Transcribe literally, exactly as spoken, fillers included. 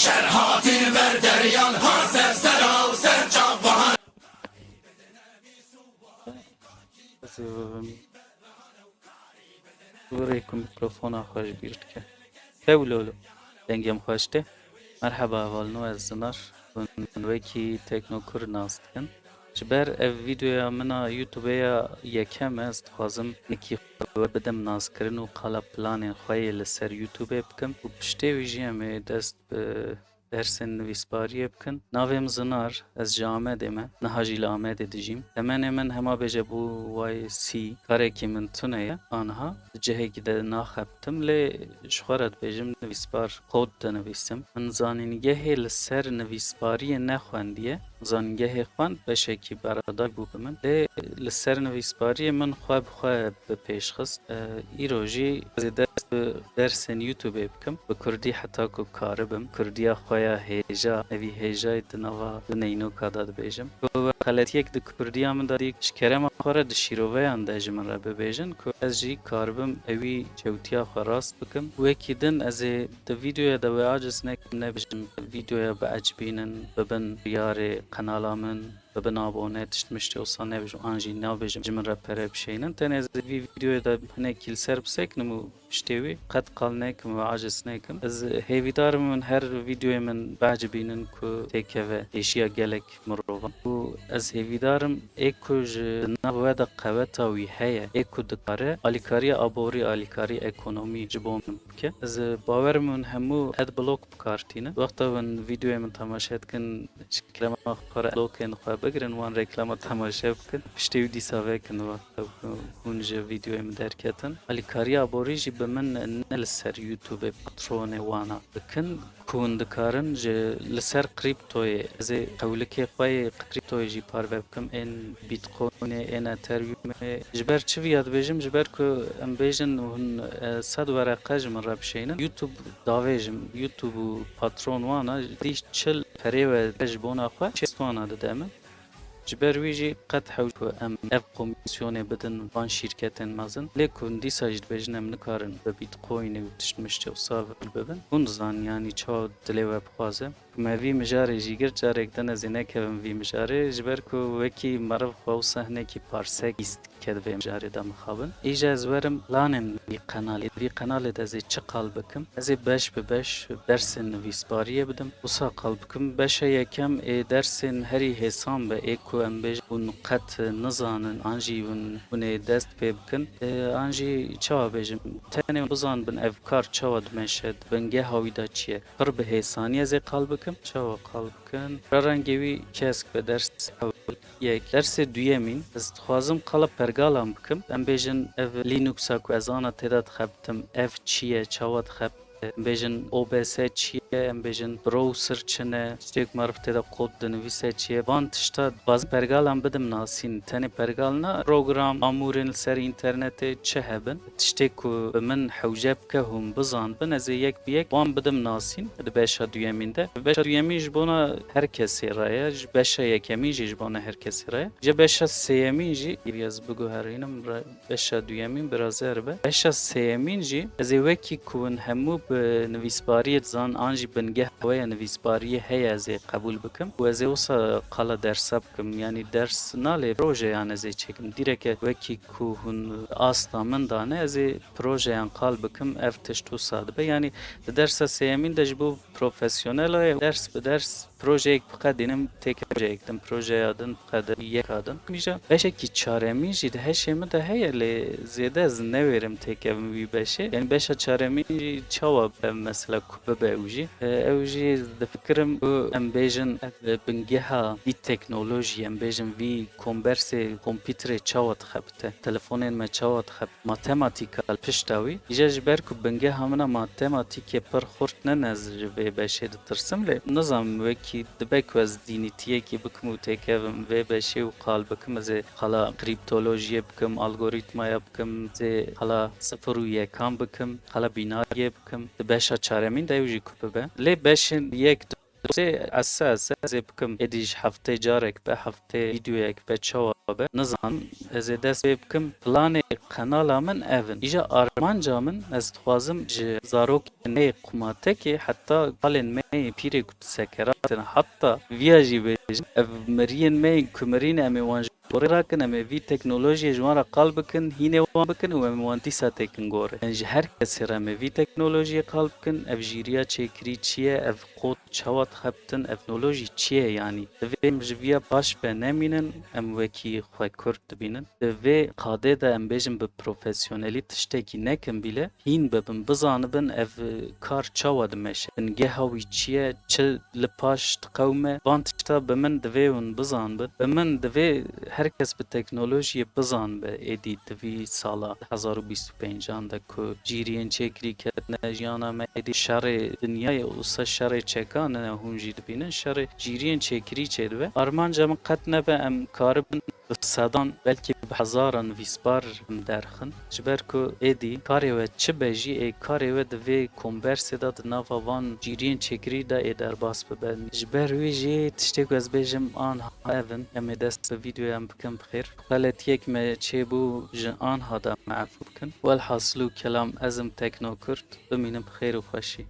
Şer hatin ber deryan, ha ser sera û ser çav bahar. Ez, e, Wê rê ku mikrofona xwe ji bîr dike. Tew lolo. Dengê min xweş tê. Merheba hevalno, ez Zinar. Hûn min wekî Teknokur nas dikin. Ji ber ev vîdeoya min a YouTube ya yekem e, ez dixwazim nikî xwe bidim naskirin û qala planên xwe yê li ser YouTube bikim û piştê wî jî em ê dest bi dersên nivîsbariyê bikin. Navê min Zinar, ez ji Amedê me, niha jî li Amedê dijîm. Temenê min hema bêje bû Y C, karekî min tune ye. Aniha di cihekî de naxebtim, lê ji xwe re dibêjim nivîsbar, kod dinivîsim. Min zanîngehê li ser nivîsbariyê nexwendiye. Zanîngehê xwend, beşekî beradar bû bi min. Lê li ser nivîsbariyê min xwe bi xwe bi pêş xist. E, îro jî ez ê dest bi dersên YouTubeê bikim. Bi kurdî heta ku karibim. Kurdiya xwe ya hêja, evî hêjayê di nava di neynoka de dibêjim. Ku we xeletiyek di kurdiya min de dî, ji kerema xwe re di şîroveyan de ji min re bibêjin ku ez jî karibim ewî çewtiya xwe rast bikim. Wekî din ez ê di vîdeoya de we aciz nekim nebêjim, vîdeoya biecibînin, bibin diyarê qenala min, bibin abone, tişt miştê wisa nebêjim, an jî nabêjim ji min re pere bişeynin. Tenê ez vî vîdeoyê de hinekî li ser biseknim û piştê wî qet qal nekim û aciz nekim. Ez hêvîdar im min her vîdeoyê min biecibînin ku têkeve êşiya gelek mirovan. Û ez hêvîdar im ê ku ji nav we de qeweta wî heye, ê ku dikare alîkariya aborî, alîkarî ekonomî ji bo min bike. Ez bawer im hûn hemû adblock bi kar tînin. Wexta hûn vîdeoyê min temaşe dikin, ji kerema xwe re adblockên xwe bigirin, wan reklama temaşe bikin. Piştê wî dîsa vekin wexta ku hûn ji vîdeoyê min derketin. Alîkariya aborî jî bi min ne li ser YouTubeê patronê wana dikin, ku hûn dikarin ji li ser krîptoyê, ez ê qewlikê xwe yê krîptoyê jî parve bikim, ên Bitcoinê, ên Ethereumê. Ji ber çi viya dibêjim? Ji ber ku em bêjin hûn, e, sed wereqe ji min re bişeynin. YouTube davêjim, YouTube û patron wana dî çil perê we ji bona xwe çêst wana dide min. Ji ber wî jî qet hewce ku em ev komîsyonê bidin van şîrketên mezin. Lê ku hûn dîsa jî dibêjin em nikarin bi Bitcoinê û tişt miştê wisa vir bibin. Hûn dizanin yanî çawa dilê we bixwaze. Ku me vî mijarê jî girt, carek din ez ê nekevim vî mijarê, ji ber ku wekî meriv xwe wisa hinekî parsek hîs dike di vê mijarê de mixabin. Îja ez werim planên vî qenalê. Vî qenalê de ez ê çi qal bikim? Ez ê beş bi beş dersên nivîsbariyê bidim. Wisa qal bikim, beşa yekem ê dersên herî hêsan be, ê ku em bêjin hûn qet nizanin, an jî hûn, hûn ê dest pê bikin. E, an jî çawa bêjim, tenê bizanbin ev kar çawa dimeşe, di bingeha wî de çi ye. Pir bi hêsanî ez ê qal bikim. Çawa qal bikin? Re rengê wî kesk be, ders ewil yek. Dersê duyemîn, ez dixwazim qala pergalan bikim. Em bêjin ev Linuxa ku ez ana tê de dixebitim, ev çi ye, çawa dixebite? Em bêjin O B S çi ye, em bêjin browser çi ne, tiştê ku meriv tê de kod dinivîse çi ye? Van tişta dixwazim pergalan bidim nasîn. Tenê pergal na, program, amûrên li ser înternetê çi hebin? Tiştê ku bi min hewce bike hûn bizanbin, ez ê yek bi yek wan bidim nasîn di beşa duyemîn de. Beşa duyemîn ji bona her kesê re ye, ji beşa yekemîn jî ji bona her kesê re ye. Ji beşa sêyemîn jî, ez biguherînim, re-, beşa duyemîn biraz zer be. Beşa sêyemîn jî ez ê wekî ku hûn hemû bi nivîsbariyê dizan, an jî bingeha we ya nivîsbariyê heye, ez ê qebûl bikim û ez ê wisa qala dersa bikim. Yanî ders nalê, projeyan ez ê çêkim. Dîreke wekî ku hûn asta min dane, ez ê projeyan qal bikim, ev tişt wisa dibe. Yanî di dersa sêyemîn de ji bo profesyonela ye, ders bi ders projeyek biqedînim, têke projeyek din, projeya din biqedin, yeka din. Îja beşekî çaremîn jî di heşê min de heye, lê zêde ez newêrim têkevim wî beşê. Yanî beşa çaremîn jî çawa be mesela ku bibe ew jî? E, ew jî difikirim ku em bêjin ev bingeha vî teknolojî, em bêjin vî kombersê kompîterê çawa dixebite, telefonên me çawa dixebite, matematîka li pişta wî. Îja ji ber ku bingeha min a matematîkê pir xurt nene, ez ji vê beşê ditirsim, lê nizanim wekî dibe ku ez dînîtiyekî bikim û têkevim vê beşê û qal bikim, ez ê qala krîptolojiyê bikim, algorîtmaya bikim, ez ê qala sifir û yekan bikim, qala bînariyê bikim. Di beşa çaremîn de ew jî ku bibe. Lê beşên yek, Sê ese ese ez ê bikim, êdî ji heftê carek be, heftê vîdeoyek be, çawa be, nizanim. Ez ê dest pê bikim. Planê qenala min ev in. Îja armanca min, ez dixwazim ji zarokên me yê qumatekê heta kalên me yê pîrê ku di sekeratê ne, heta viya jî bêjim, ev miriyên me yên ku mirîne, em ê wan ji gorê rakin, em ê vî teknolojiyê ji wan re qal bikin, hînê wan bikin û em ê wan dîsa têkin gorê. Yani ji her kesê re em ê vî teknolojiyê qal bikin, ev jîriya çêkirî çi ye, ev qot çawa dixebtin, ev teknolojî çi ye yani? Divê em ji viya paş be nemînin, em wekî xwe kurt dibînin. Di vê qadê de em bêjin bi profesyonelî tiştekî nekin bîle, hîn bibin, bizanibin ev kar çawa dimeşe, bingeha wî çi ye, çi li paş diqewime. Van tişta bi min divê hûn bizanibin. Bi min divê her kes bi teknolojiyê bizanibe êdî di vî sala du hezar û bîst û pêncan de ku cîriyên çêkirî ketine jiyana me, êdî şerê dinyayê û se şerê çekan e, hûn jî dibînin, şerê cîriyên çêkirî çêdibe. Armanca min qet nebe em karibin bi sedan, belkî bi hezaran nivîsbar em derxin. Ji ber ku êdî karê we çi be jî, ê karê we di vê kombersê de, di nava van cîriyên çêkirî de ê derbas bibe. Ji ber wî jî tiştê ku ez bêjim anha ev in. Em ê dest bi vîdeoyan bikin bi xêr. Xeletiyek me çêbû, ji anha de me efû bikin. Welhasil û kelam, ez im Tekno Kurd. Bimînin bi xêr û xweşî.